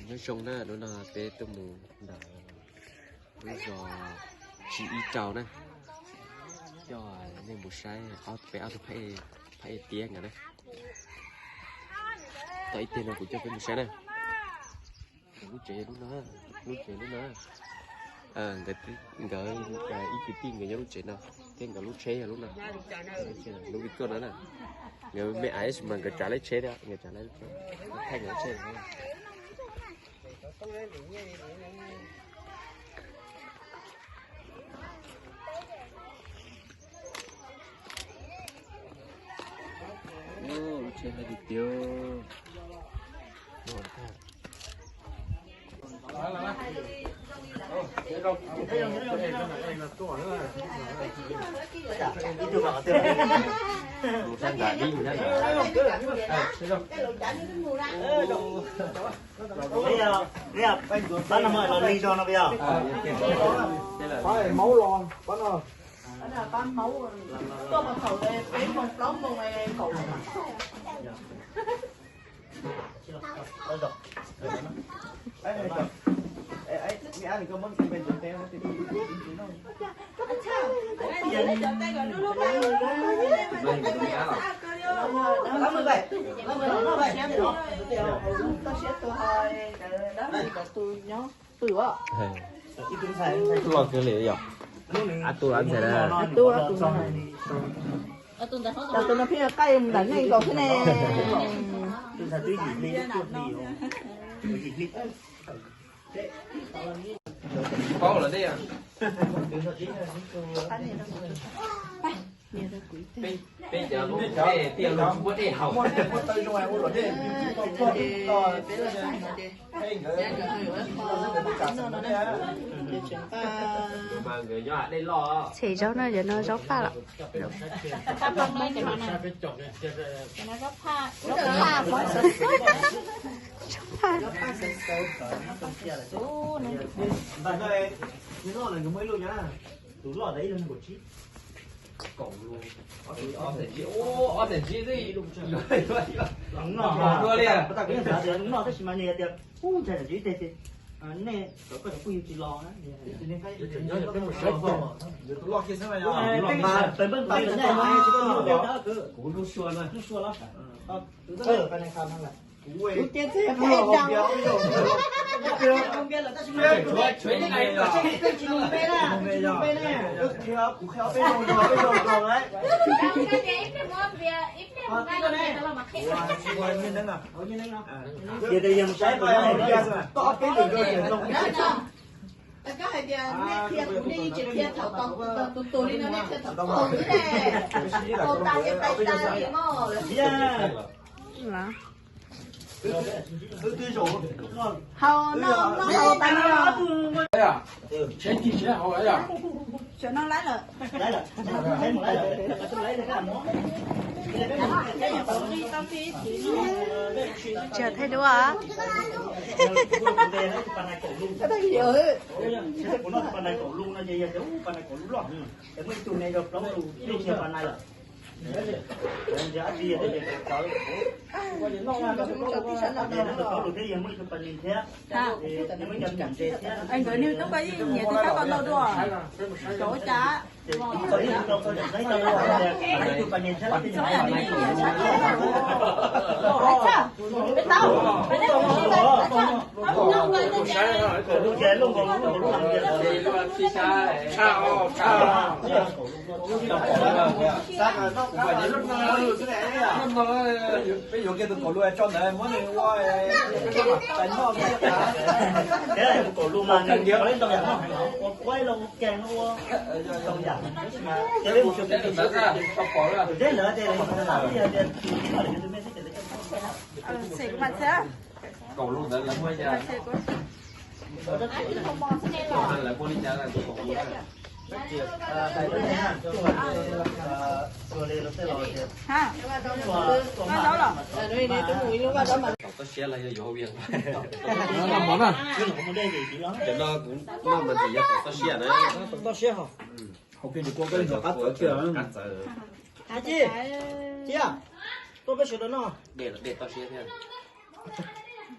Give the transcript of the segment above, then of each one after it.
Nyob zoo na, hnub no peb tuaj mus ntawm lub zos Tsis Ib Rau na, coj nej mus saib peb ob tug phab ej tiab nkawd na. Tau ib teg no kuv coj peb mus saib na. Lub tsev lub no, lub tsev lub no. Nkawd, ib kwv tij nkawd nyob lub tsev no, thiab nkawd lub tsheb yog lub no. Lub vij koj no na, nkawd me ais mas nkawd tsav lub tsheb thiab, nkawd tsav lub tsheb, thaij nkawd lub tsheb. Lub tsheb hais tiag tiag. Pab no los li no no. Pab maub los, pab no. Pab maub, tuaj mas thaum peb moos plaub moos kaum. Toj siab tua dab laug cov tus nyob pw os. Loj kawg li yom. Ab tub ab ntxhais na. Ab tub ab tub. Cov tus no pheej yuav qaij mus nram nej nkaus xwb ne. Paub lawm ne. Peb cov, peb tiaj lug muab dej haus. Mas nkawd nyob dej loj. Txhem zaub no, cov no zaub paj los? Zaub paj, zaub paj. Tus loj ntawd ib lub nees nkaum tsib. Ob txhais ntsib, ob txhais ntsib xwb. Noj dua li. Noj tab sis mas nws tias ub ntshai ntawm ib teg ces nej cov koj cov phooj ywg tsis los na. Kuv lub sua na. Lub sua los. Kuv tias txhais peb dau. Koj hais tias nej qhia kuv, nej yeej tsis qhia thaum tus tus li no, nej qhia thaum tus tus li ne, tau tas tias pais tas li mog. Haus no, no haus tas no. Sawv no lawm. Tsis thaij duab. Nkawd nws tub koj yeej nyiam tus kab ko ntau dua. Cov ua cas? Peb yuav kiag tus kaum lus tso ntawd muab nws ua tais noj. Kaum lus mas nws ua ntau yam noj heev, ua kuaib los ua keeg, ua ntau yam. Ces peb mus xyuas peb tus ntawd, tus deb ntawd ces lawv yog tias tus me xwb ces lawv coj. Kaum lus ntawd lawv muaj yam, lawv muaj li cas tus kaum lus. Kaum toj siab los yog yuav hauv vias. Cov no kuv noj mas tsis yog kaum toj siab na. Kaum toj siab hos. Hauv pes ntsis kua koj ntxuav qab txawv kiag. Qab txawv. Dej los dej toj siab thiab.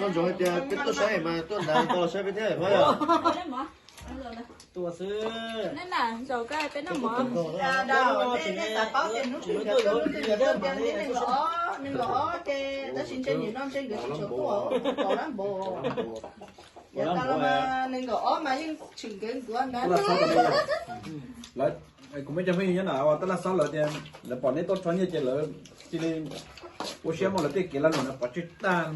Koj ntsoov hais tias peb tuaj saib mas tuaj nrad tau los saib peb thiab mas yog. Tua xwb. Nej xav paub tias hnub twg nkawd tuaj, hnub twg nkawd tuaj tias nees nkaum ob, nees nkaum ob ces tab sis ntshe nim no ntshe nkawd tsis tshua tuaj, paus lab npaum. Yav tas los mas nees nkaum ob mas yeej tshwm nkawd nkuav nrad. Lawv, kuv muaj cov phooj ywg nyob na, tab laj xob lawv tias lawv pom neb tuaj rho nyiaj ces lawv cia li ua siab muab lawv tej kev lag luam no pov tseg tag.